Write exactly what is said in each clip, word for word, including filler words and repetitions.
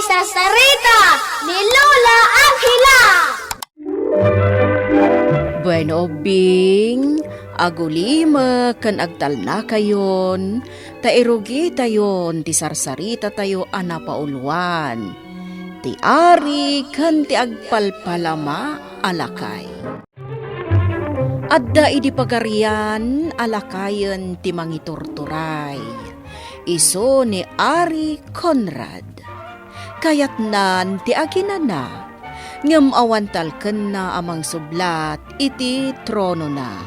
Sarsarita ni Lola Angela. Bueno, Bing, agulimek ken agtalnakayon, ta irugitayon ti sarsaritatayo a napauluan, ti Ari ken ti Agpalpalama a Lakay. Adda idi pagarian a lakayen ti mangiturturay. Isu ni Ari Conrad. Kayatnan ti aginana, ngem awan talkenna a mangsublat iti tronona.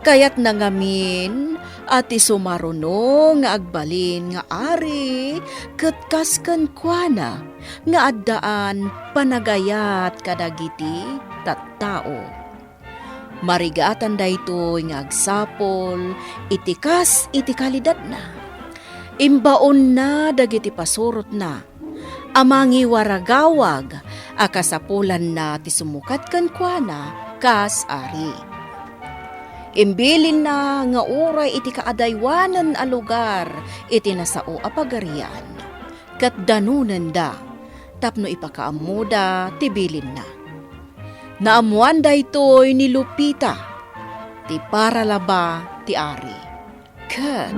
Kayatna ngamin a ti sumaruno nga agbalin nga ari ket kas kenkuana nga addaan panagayat kadagiti tattao. Marigatan daytoy nga agsapul iti kas iti kalidatna. Imbaonna dagiti pasurotna a mangiwaragawag a kasapulanna ti sumukat kenkuana kas ari. Imbilinna nga uray iti kaadaywanen a lugar iti nasao a pagarian, ket danonenda tapno ipakaammoda ti bilinna. Naammoan daytoy ni Lupita, ti paralaba ti ari. Ket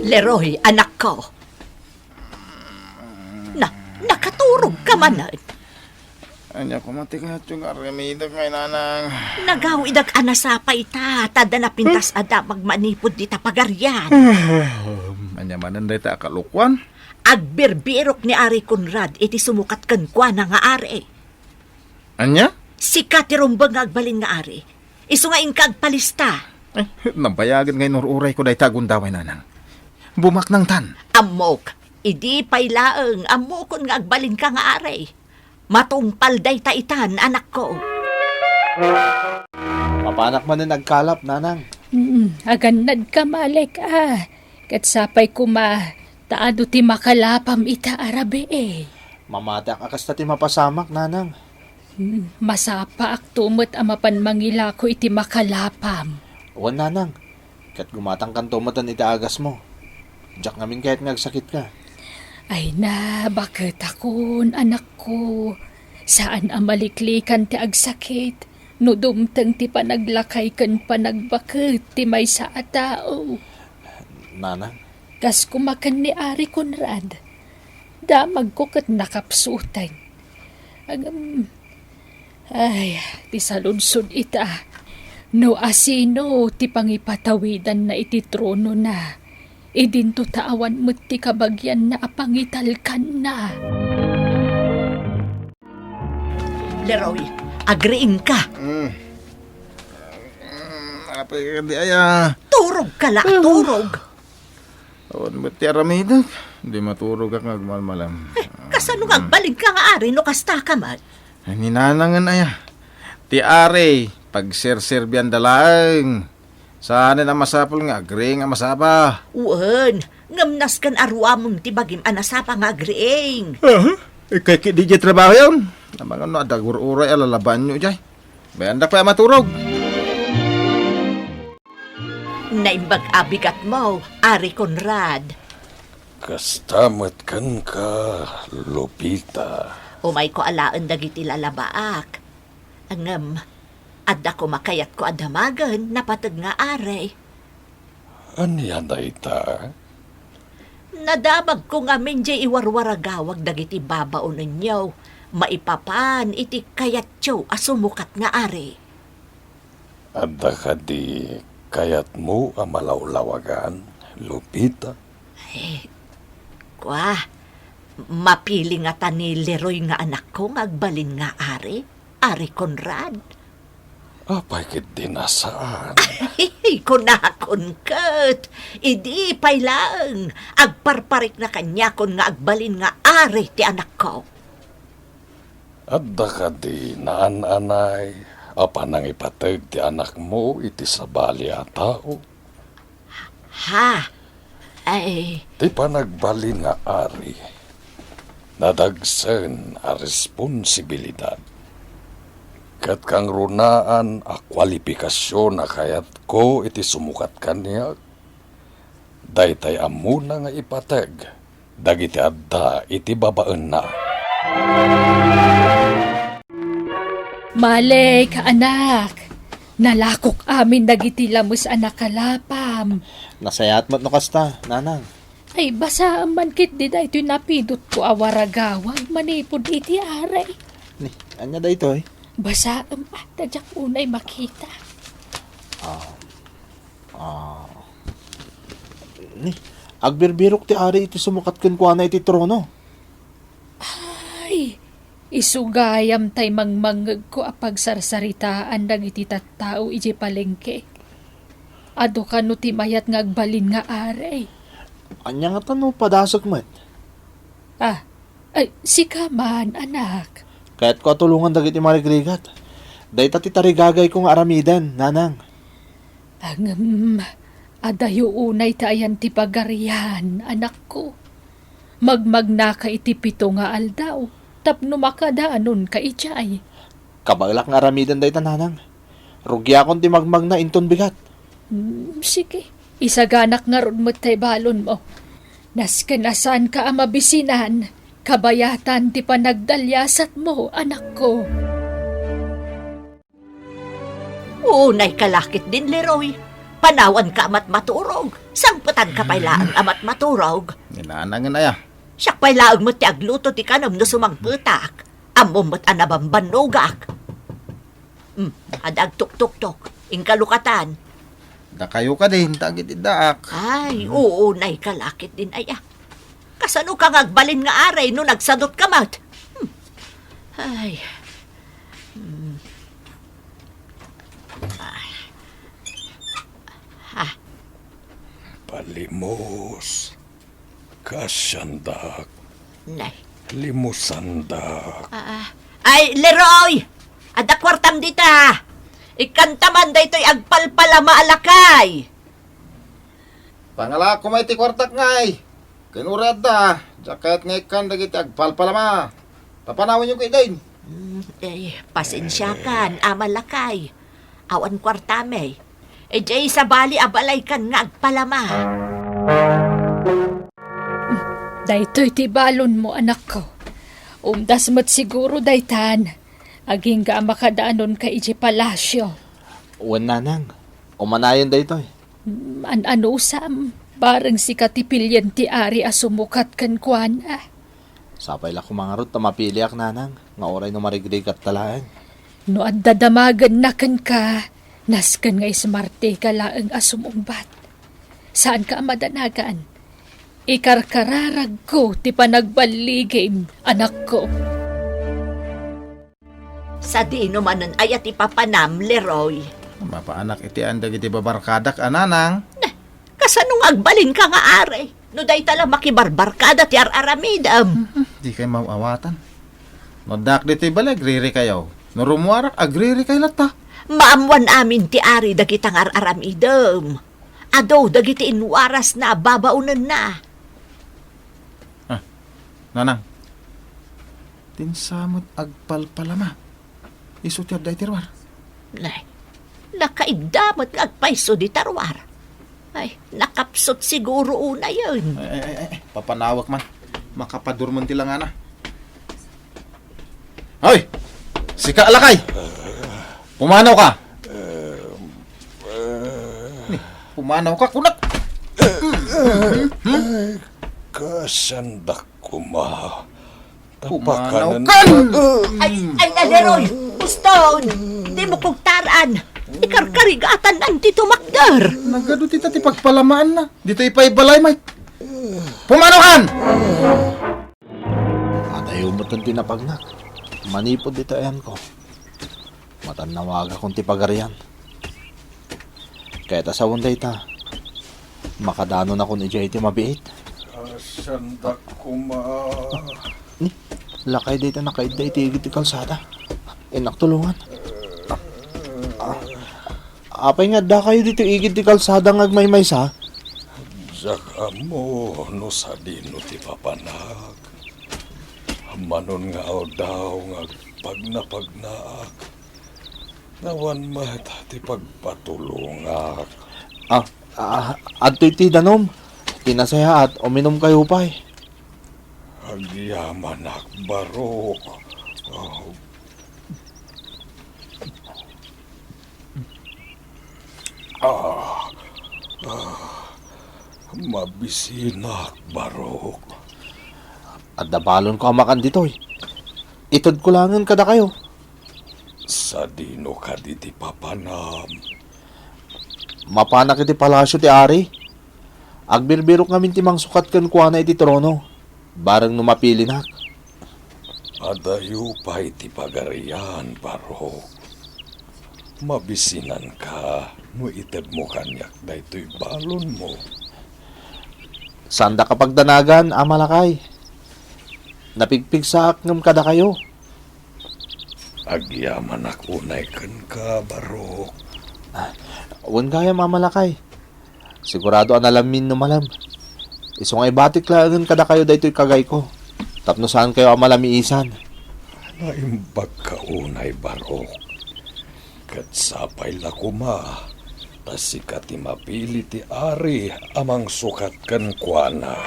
Leroy, anakko. Na, nakaturog ka manen. Ania koma ti kayatyo nga aramidek, Nanang? Nagawidak a nasapa ita, ta adda napintas a damag manipud dita pagarian. Ania manen dayta a kalokuan? Agbirbirok ni Ari Conrad iti sumukat kenkuana nga ari. Ania? Sika ti rumbeng nga agbalin nga ari. Isu nga inka agpalista. Ay, nabayagen nga inur-urayko dayta a gundaway, Nanang. Bumaknangtan. Ammok, idi pay laeng, ammokon nga agbalinka nga ari. Matungpal dayta itan, anakko. Mapanak manen agkalap, Nanang. Mm, agannadka, Malek, a. Ket sapay koma, ta adu ti makalapam ita a rabii. Mamatiak a kasta ti mapasamak, Nanang. Hmm, masapaakto met a mapan mangilako iti makalapam. Wen, Nanang. Ket gumatangkanto met iti agasmo. Diak ngamin kayat nga agsakitka. Ay na, baketakon, anakko. Saan a maliklikan ti agsakit no dumteng ti panaglakay ken panagbaket ti maysa a tao. Nanang? Kas koma ken ni Ari Conrad, damagko ket nakapsuteng. Ngem, ay, ti saludsod ita, no asino ti pangipatawidanna iti tronona, idinto ta awan met ti kabagianna a pangitalkanna. Leroy, agriingka. Mm. Mm, apay kadi aya? Turogka la, turog. Awan met ti aramidek. Di maturogak nga agmalmalem. Eh, kasano nga agbalinka nga ari no kasta ka met? Ay, ni Nanangen aya. Ti ari, pagserserbianda laeng. Saanen a masapul nga agriing a masapa. Wen, ngem nasken a ruamem ti bagim a nasapa nga agriing. Aha? Ikay ketdi diay trabahoyon? Amangan no adda agur-uray a lalabaanyo diay. Bayandak pay a maturog. Naimbag a bigatmo, Ari Conrad. Kasta met kenka, Lupita. Umayko alaen dagiti lalabaak. Ngem, adda koma kayatko a damagen napateg nga ari. Ania dayta? Nadamagko ngamin diay iwarwaragawag dagiti babaonenyo maipapan iti kayatyo a sumukat nga ari. Adda kadi kayatmo a malawlawagan, Lupita? Eh, kua, mapili ngata ni Leroy nga anakko nga agbalin nga ari, Ari Conrad? Apay ketdi a saan? Kunakon ket, idi pay laeng, agparparikna kaniakon nga agbalin nga ari ti anakko. Adda kadi naan-anay a panangipateg ti anakmo iti sabali a tao? Ha? Ay. Ti panagbalin nga ari, nadagsen a responsibilidad. Ket kangrunaan a kualipikasion a kayatko iti sumukat kaniak, daytay ammona nga ipateg dagiti adda iti babaenna. Malek, anak, nalakok amin dagiti lames a nakalapam. Nasayaat met no kasta, nanang. Ay, basaem man ketdi daytoy napidotko a waragawag manipud iti ari. Ni, ania daytoy? Basaem, ah, ta diak unay makita. Ah, ah, ni, agbirbirok ti ari iti sumukat kenkuana iti trono. Ay, isu gayam tay mangmangngegko a pagsarsaritaan dagiti tattao idiay palengke. Adu kano ti mayat nga agbalin nga ari? Ania ngata no padasek met? Ah, ay, sika man, anak. Kayatko a tulongan dagiti marigrigat. Dayta ti tarigagayko nga aramiden, nanang. Ngem, adayo unay ti ayan ti pagarian, anakko. Magmagnaka iti pito nga aldaw tapno makadaanonka idiay. Kabaelak nga aramiden dayta, nanang. Rugiakon ti magmagna inton bigat. Mm, sige. Isaganak ngarud met tay balonmo. Nasken a saanka a mabisinan, kabayatan ti panagdaliasatmo, anakko. Unayka la ketdin, Leroy. Panawanka a matmaturog. Sangpetanka pay laeng a matmaturog. Ni nanangen aya? Siak pay laeng met ti agluto ti kanem no sumangpetak. Ammom met a nabambannogak. Hmm, adda agtuktuktok. Inka lukatan. Dakayo kadin, dagiti daak. Ay, unayka la ketdin aya. Kasanoka nga agbalin nga ari no nagsadutka met? Hmm. Ay. Hmm. Ay. Ha? Palimos. Kasiandak. Nay. Limusandak. Ah, ah. Ay, Leroy! Adda kuartam dita. Ikkanta man daytoy agpalpalama a lakay. Pangalaak koma iti kuartak, ngay. Ken uray adda, diak kayat nga ikkan dagiti agpalpalama. Papanawenyo ketdin. Mm, eh, pasensiakan, Ama Lakay. Awan kuartami. Idiay sabali a balaykan nga agpalama. Daytoy ti balonmo, anakko. Umdas met siguro daytan. Agingga a makadaanonka idiay palasio. Wen, nanang. Umanayon daytoy. Mm, an-anusam, bareng sika ti pilien ti ari a sumukat kenkuana. Sapay la koma ngarud ta mapiliak, nanang, nga uray no marigrigatta laeng. No adda damagenna kenka, nasken nga ismarteka laeng a sumungbat. Saanka a madanagan. Ikarkararagko ti panagballigim, anakko. Sadino manen aya ti papanam, Leroy? Mapaanak iti ayan dagiti babarkadak a, nanang. Nah, kasano nga agbalinka nga ari? No dayta la makibarbarkada ti ar-aramidem. Mhm, dikay maawatan. No addaak ditoy balay, agririkayo. No rummuarak, agririkay latta. Maammoan amin ti ari dagita nga ar-aramidem. Adu dagiti inwarasna a babaonenna. Ah, nanang. Dinsa met agpalpalama. Isu ti adda iti ruar. Nay, nakaidda met nga agpayso dita ruar. Ay, nakapsut siguro unayen. Ay, ay, ay, ay, papanawek man. Makapadurmen ti langana. Hoy! Sika, lakay! Pumanaw ka! Ni, pumanaw ka, kunak! Ay, kasandak koma. Pumanaw ka! Ay, ay, na, Leroy! Uston! Di mo kugtaran! Ikarkarigatan anti tumakder! Nagadu ti ta ti pagpalamaanna. Ditoy pay balay, Mike. Pumanaw kan! Adayo met ti napagnak. Manipud dita ayanko. Matannawagakon ti pagarian. Kayat a sawen dayta, makadanonakon idiay ti mabiit. Kasandak koma. Ni, lakay dayta nakaidda iti igid ti kalsada. Innak tulongan. Ah, apay nga addakayo ditoy igid ti kalsada nga agmaymaysa? Diak ammo no sadino ti papanak. Manon nga aldaw nga agpagnapagnaak. Awan met ti pagpatulongak. Ah, ah, adtoy ti danum. Ti nasayaat, uminumkayo pay. Agyamanak, Barok. Oh. Ah, ah, mabisinak, Barok. Adda balonko a makan ditoy. Itedko laengen kadakayo. Sadino kadi ti papanam? Mapanak iti palasio ti ari. Agbirbirok ngamin ti mangsukat kenkuana iti trono, bareng no mapilinak. Adayo pay ti pagarian, Barok. Mabisinanka no itedmo kaniak daytoy balonmo. Saandak a pagdanagan, Ama Lakay. Napigpigsaak ngem kadakayo. Agyamanak unay kenka, Barok. Ah, wen gayam, Ama Lakay. Sigurado a nalamin no malem. Isu nga ibatik laengen kadakayo daytoy kagayko, tapno saankayo a malamiisan. Naimbagka unay, Barok. Ket sapay la koma, ta sika ti mapili ti ari a mangsukat kenkuana.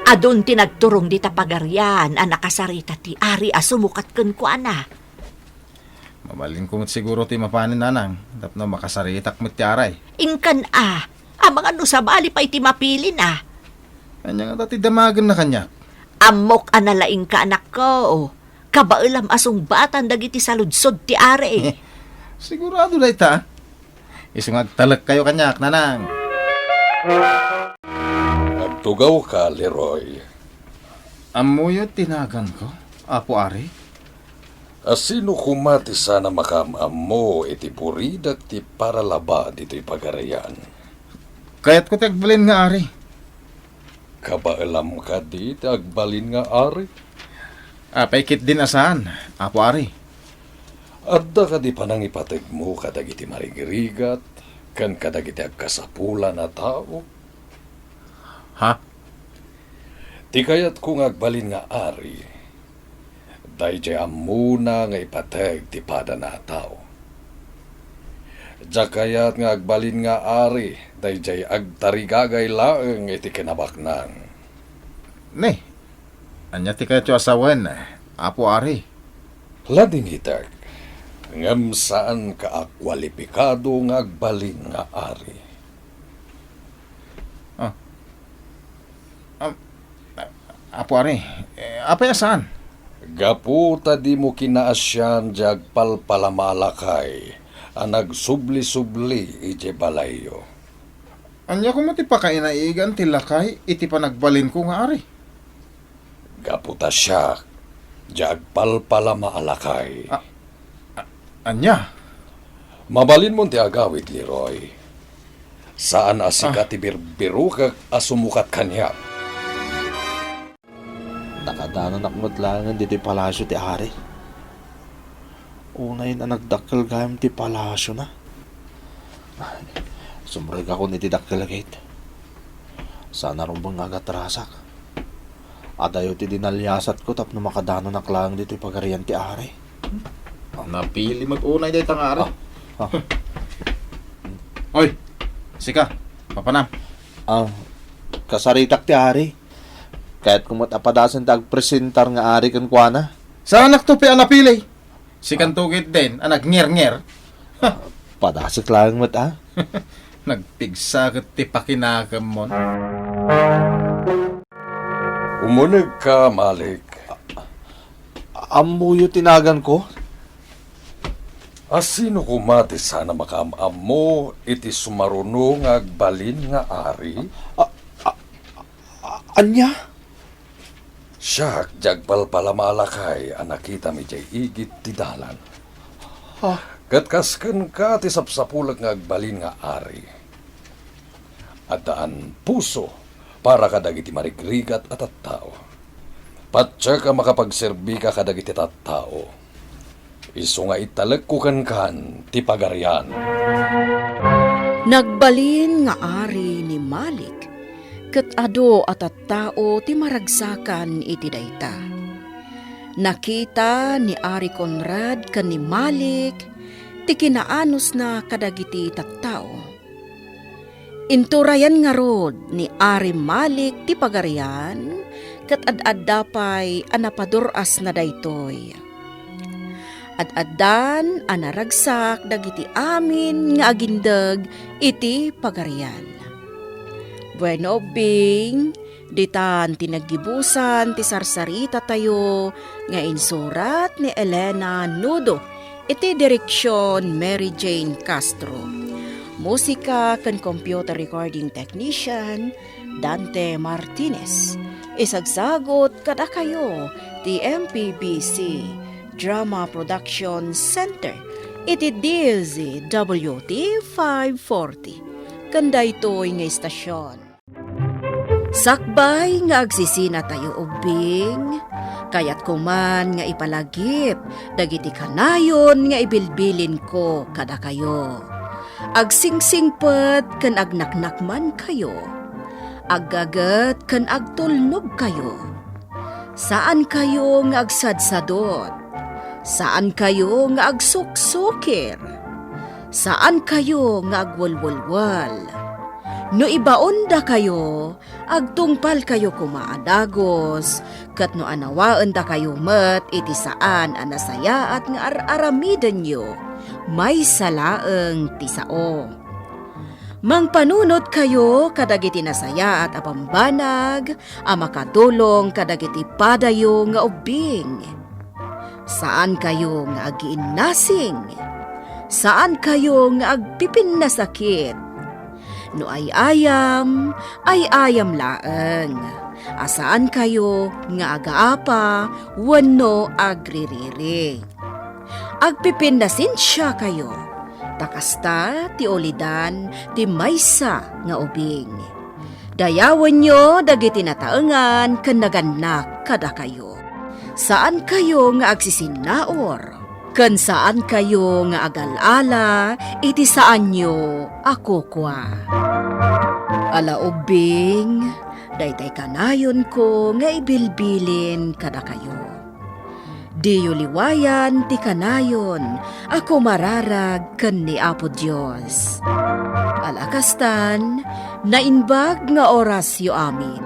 Adun ti nagturong dita pagarian a nakasarita ti ari a sumukat kenkuana. Mabalinko met siguro ti mapanen, nanang, tapno makasaritak met ti ari. Inkan a, amangan no sabali pay ti mapilina. Ania ngata ti damagenna kaniak? Ammok a nalaingka, anakko. Kabaelam a sungbatan dagiti saludsod ti ari. Sigurado dayta. Isu nga agtalekkayo kaniak, nanang. Agtugawka, Leroy. Ammoyo ti naganko, Apo Ari? A sino koma ti saan a makaam-ammo iti buridak ti paralaba ditoy pagarian? Kayatko ti agbalin nga ari. Kabaelam kadi ti agbalin nga ari? Apay ketdin a saan, Apo Ari? Adda kadi panangipategmo kadagiti marigrigat ken kadagiti agkasapulan a tao? Ha? Ti kayatko nga agbalin nga ari, daydiay ammona nga ipateg ti padana a tao. Diak kayat nga agbalin nga ari daydiay agtarigagay laeng iti kinabaknang. Ne, ania ti kayatyo a sawen, Apo Ari? Ladingitek, ngem saanka a kualipikado nga agbalin nga ari. Ah. Am, Apo Ari, eh, apay a saan? Gapu ta dimo kinaasian diay agpalpalama a lakay a nagsubli-subli idiay balayyo. Ania koma ti pakainaigan ti lakay iti panagbalinko nga ari? Gapu ta siak, diay agpalpalama a lakay. A-, a-, ania? Mabalinmon ti agawid, Leroy. Saan a sika Ah. ti birbirokek a sumukat kaniak. Nakadananak met laengen ditoy palasio ti ari. Unayen a nagdakkel gayam ti palasiona. Ay, sumrekakon iti dakkel a gate. Saan a rumbeng nga agatrasak. Adayo ti dinaliasatko tapno makadananak laeng ditoy pagarian ti ari. Napili met unay dayta nga ari. Ah, ah. Oy, sika, papanam. Ah, kasaritak ti ari. Kayatko met a padasen ti agpresentar nga ari kenkuana. Saanakto pay a napili. Sikanto ketdin a nagngernnger. Padasek laeng met, a? Nagpigsa ket ti pakinakemmon. Umunegka, Malik. Ammoyo ti naganko? A sino koma ti saan a makaam-ammo iti sumaruno nga agbalin nga ari? A, a, a, ania? Siak ti agpalpalama a lakay a nakitam idiay igid ti dalan. Ah. Ket kas kenka ti sapsapulek nga agbalin nga ari. Addaan puso para kadagiti marigrigat a tattao. Patiek a makapagserbika kadagiti tattao. Isu nga italekko kenkan ti pagarian. Nagbalin nga ari ni Malik, ket adu a tattao ti maragsakan iti dayta. Nakita ni Ari Conrad ken ni Malik ti kinaanusna kadagiti tattao. Inturayan ngarud ni Ari Malik ti Pagarian, ket ad-adda pay a napadur-asna daytoy. Ad-addan a naragsak dagiti amin nga agindeg iti Pagarian. Bueno, ubbing, ditan ti naggibusan ti sarsarita tayo nga insurat ni Elena Nudo, iti direksion Mary Jane Castro. Musika ken computer recording technician, Dante Martinez. Isagsagut kadakayo ti M P B C Drama Production Center iti D Z W T five forty. Ken daytoy nga istasion. Sakbay nga agsisinatayo ubbing, kayatko man nga ipalagip dagiti kanayon nga ibilbilinko kadakayo. Agsingsingpet ken agnaknakmankayo. Aggaget ken agtulnogkayo. Saankayo nga agsadsadot. Saankayo nga agsuksukir. Saankayo nga agwelwelwel. No ibaondakayo, agtungpalkayo koma a dagus, ket no anawaendakayo met iti saan a nasayaat nga ar-aramidenyo, maysa laeng ti sao. Mangpanunotkayo kadagiti nasayaat a bambanag a makatulong kadagiti padayo nga ubbing. Saankayo nga agiinnasing. Saankayo nga agpipinnasakit. No ay-ayam, ay-ayam laeng. A saankayo nga agaapa wenno agririri. Agpipinnasensiakayo, ta kasta ti ulidan ti maysa nga ubing. Dayawenyo dagiti nataengan ken nagannak kadakayo. Saankayo nga agsisinnaur, ken saankayo nga agal-ala iti saanyo a kukua. Ala ubbing, daytay kanayonko nga ibilbilin kadakayo. Diyo liwayan ti kanayon a kumararag ken ni Apo Dios. Ala kastan, naimbag nga orasyo amin.